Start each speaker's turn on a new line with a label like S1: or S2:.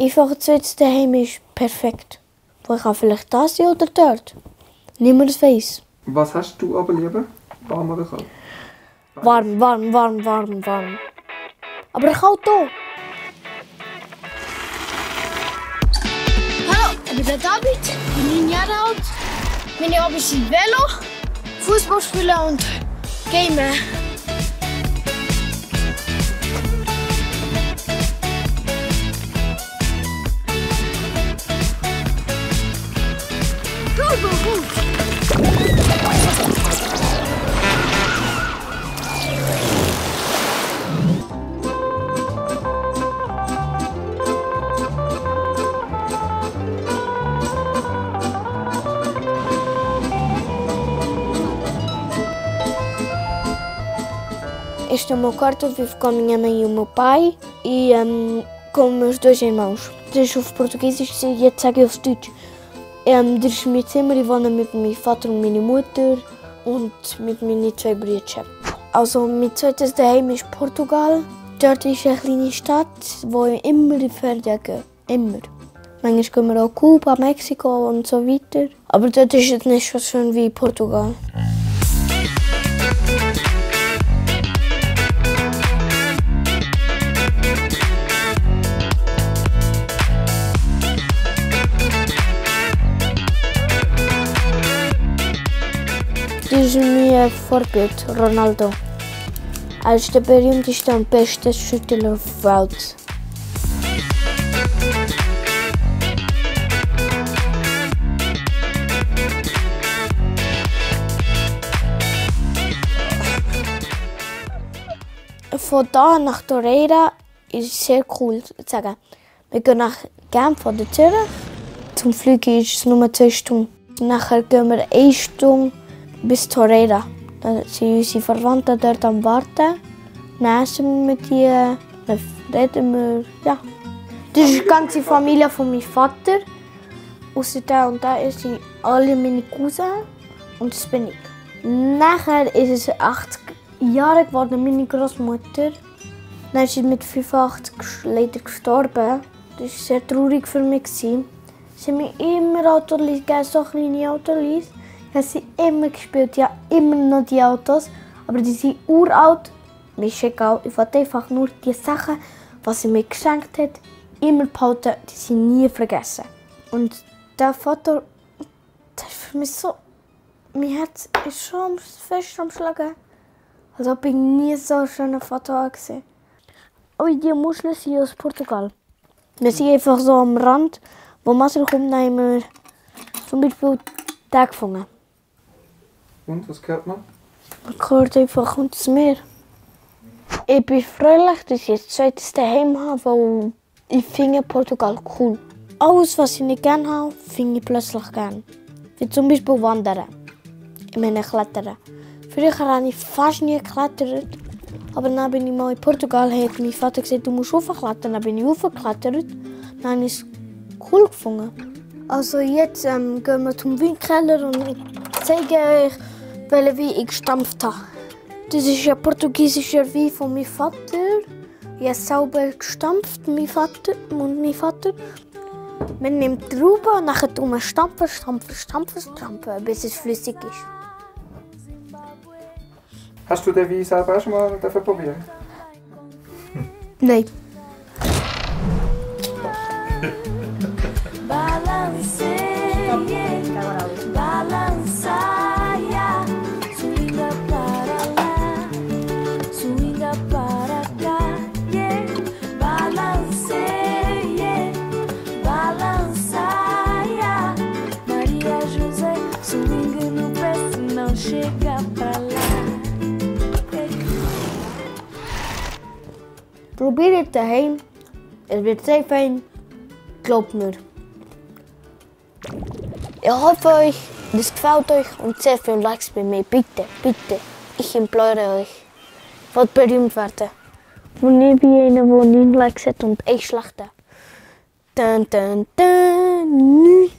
S1: Einfach ein zweites daheim ist perfekt. Wo ich kann vielleicht das sein oder dort. Niemand weiß.
S2: Was hast du aber lieber? Warm oder kalt?
S1: Warm, warm, warm, warm, warm. Aber kalt auch.
S3: Hallo, ich bin der David, bin 9 Jahre alt. Meine Hobbys sind Velo, Fußball spielen und Gamen.
S1: Este é o meu quarto, eu vivo com a minha mãe e o meu pai e com meus 2 irmãos. Ich auf Portugiesisch, jetzt sage ich auf Deutsch. Das ist mein Zimmer, ich wohne mit meinem Vater und meiner Mutter und mit meinen 2 Brüdern. Also mein zweites Zuhause ist Portugal. Dort ist eine kleine Stadt, wo ich immer in die Ferien gehe. Immer. Manchmal gehen wir auch Kuba, Mexiko und so weiter. Aber dort ist es nicht so schön wie Portugal. Das ist mein Vorbild, Ronaldo. Er ist der berühmteste und beste Schütze der Welt. Von da nach Torreira ist sehr cool zu sagen. Wir gehen nach Genf von der Zürich. Zum Fliegen ist es nur 2 Stunden. Nachher gehen wir 1 Stunde bis Torreira. Da sind unsere Verwandten dort am Warten. Dann essen wir mit ihnen, dann reden wir. Ja. Das ist die ganze Familie von meinem Vater. Ausser der und da sind alle meine Cousins und das bin ich. Nachher ist es 80 Jahre geworden, meine Großmutter. Dann ist sie mit 85 leider gestorben. Das war sehr traurig für mich. Sie haben mir immer Autos gegeben, so kleine Autos. Ich habe sie immer gespielt, ja, immer noch die Autos. Aber die sind uralt. Mir ist egal, ich wollte einfach nur die Sachen, die sie mir geschenkt hat, immer behalten, die sie nie vergessen. Und das Foto, das ist für mich so, mein Herz ist schon fest am Schlagen. Als ob ich nie so ein schönes Foto gesehen habe. Oh, die Muscheln sind aus Portugal. Wir sind einfach so am Rand, wo Wasser kommt, haben wir zum Beispiel den gefunden.
S2: Und, was hört man?
S1: Man hört einfach ins Meer. Ich bin fröhlich, dass ich jetzt das zweites Heim habe, weil ich finde Portugal cool. Alles, was ich nicht gerne habe, finde ich plötzlich gerne. Wie zum Beispiel Wandern. Ich meine Klettern. Früher habe ich fast nie geklettert. Aber dann bin ich mal in Portugal, hat mein Vater gesagt, du musst hochklettern. Dann bin ich hochgeklettert. Dann habe ich es cool gefunden. Also jetzt gehen wir zum Weinkeller und ich zeige euch, welchen Wein ich gestampft habe. Das ist ein portugiesischer Wein von meinem Vater. Ich habe es selber gestampft, mein Vater und mein Vater. Man nimmt die Traube und dann tun wir stampfen, bis es flüssig ist.
S2: Hast du den Wein selber auch schon mal probieren?
S1: Nein. Probiert es daheim. Es wird sehr fein. Glaubt mir. Ich hoffe euch, das gefällt euch und sehr viel Likes bei mir. Bitte, bitte. Ich implore euch. Ich will berühmt werden. Und nicht wie einer, der 9 Likes hat und 1 schlechte. Dun, dun, dun.